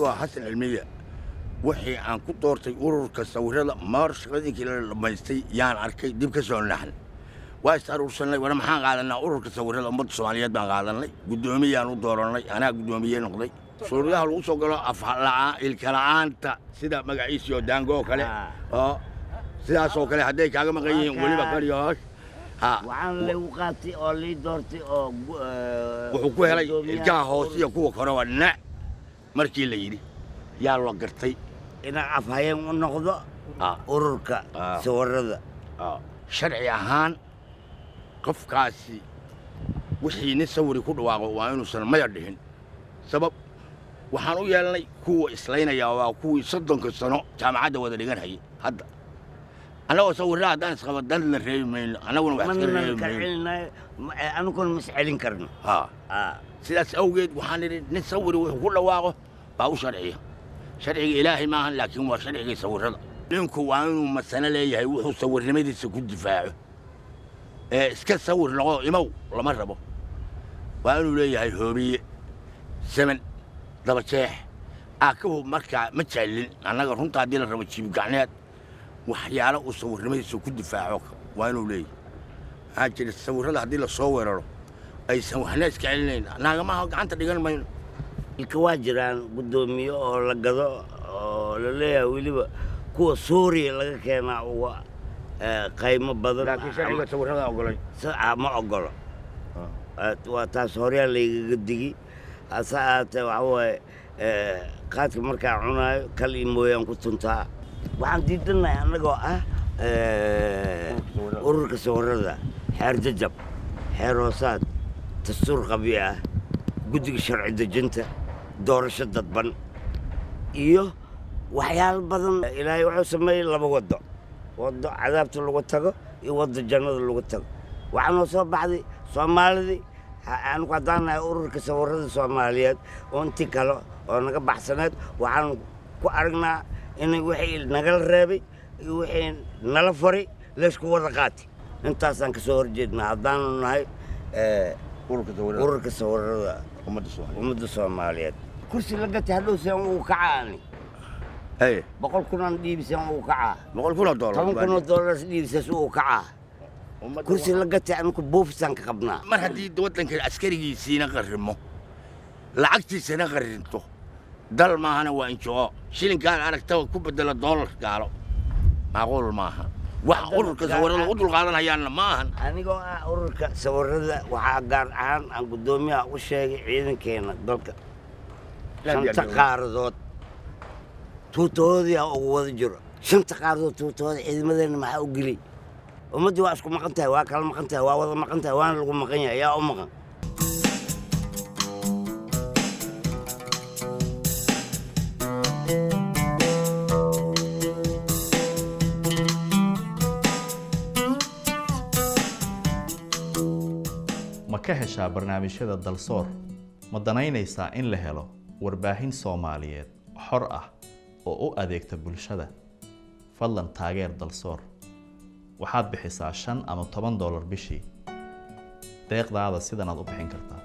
Anigoo Xasan Cilmiya, wixii aan ku doortay ururka sawirada maar shaqadiinkii la dhammaystay yaan arkay dib ka soo naxnay. Waa is aruursanay, war maxaan qaadanaa? Ururka sawirada ummadda Soomaaliyeed baan qaadanay. Guddoomiyaan u dooranay, anaa guddoomiye noqday. Shuruudaha lagu soo galo afla'aan, ilka la'aanta, sida magaciisiyo daango oo kale oo sidaas oo kale hadday kaaga maqan yihiin weliba kariyoos ha. Waxaan lagu qaatay oo lii doortay oo wuxuu ku helay ilkaha hoose iyo kuwa kore waa dhinac. Markii la yidhi yaa loo gartay inaan afhayeen u noqdo ururka sawirada. Sharci ahaan qofkaasi wixii nin sawiri ku dhawaaqo waa inuusan maya dhihin. Sabab waxaan u yeelnay kuwa islaynaya waa kuwii 30-ka sano jaamacadda wada dhigan hayay. Hadda annagoo sawirraa haddaan isqaba dadna reebi mayno, annaguna wax iska mana reebi ka mayno. Celinayo aniguna mas celin karno. Ha, sidaas awgeed waxaan idhi nin sawiri wuxuu ku dhawaaqo baa u sharciya. Sharciga Ilaahay maahan, laakiin waa sharcigii sawirrada. Ninku waa inuu masano leeyahay wuxuu sawirnimadiisa ku difaaco. Ee iska sawir noqo imow lama rabo. Waa inuu leeyahay hoobiye, semen, dabajeex, aakahu. Markaa ma jeclin annaga runta haddii la rabo jiibgacneed, waxyaalo uu sawirnimadiisa ku difaaco waa inuu leeyahay. Maxaa jira, sawirrada haddii lasoo weeraro aysan waxna iska celinayn, naagamaha gacanta dhigan mayno. Ilka waa jiraan guddoomiye oo la gado oo la leeyahay, weliba kuwa Suuriya laga keenaa uga qaymo badan. Laakiin sharciga sawirrada ogolay. Ma ogolo. Waa taas horyaa laygaga digi. Hase ahaatee, waxa waaye, qaadka markaa cunaayo kal iyo mooyaan ku tuntaa. Waxaan diidanahay annagoo ah ururka sawirada xeer jajab, xeer hoosaad, dastuur qabyo ah, guddiga sharci dejinta, doorasho dadban iyo waxyaalo badan. Ilaahay wuxuu sameeyey laba waddo: waddo cadaabta lagu tago iyo waddo jannada lagu tago. Waxaa noo soo baxday Soomaalidii anigu haddaan nahay ururka sawirada Soomaaliyeed oo intii kale oo naga baxsaneed, waxaan ku aragnaa in wixii nagala reebay iyo wixii nala faray laysku wada qaatay. Intaasaan ka soo horjeednaa haddaanu nahay ururka sawirada ururka sawirada ummadda Soomaaliyeed. Ummadda Soomaaliyeed kursi la gatay hadhow seen ugu kacaani? Haye. 100,000 aan dhiibiseen ugu kacaa? $100,000. $10,000 dhiibisaas ugu kacaa kursi la gatay? Anigu buufisaan ka qabnaa. Mar haddii waddanka askarigiisiina qarrimo, lacagtiisana qarrinto, dal maahana waa injoo. Shilinkaan aragtaba ku bedela doolar gaalo, macquul maaha. Wax ururka sawirada u dulqaadanayaanna ma ahan. Anigoo ah ururka sawirada, waxaa gaar ahaan aan guddoomiyaha u sheegay ciidankeena dalka shanta qaaradood tuutahoodii ha ugu wada jiro. Shanta qaaradood tuutahooda ciidamadeenna maxaa u gelay? Ummaddii waa isku maqan tahay, waa kala maqan tahay, waa wada maqan tahay, waana lagu maqan yahay. Yaa u maqan? Ma ka heshaa barnaamijyada Dalsoor? Ma danaynaysaa in la helo warbaahin Soomaaliyeed xor ah oo u adeegta bulshada? Fadlan taageer Dalsoor. Waxaad bixisaa $5 ama $10 bishii. Deeqdaada sidanaad u bixin kartaa.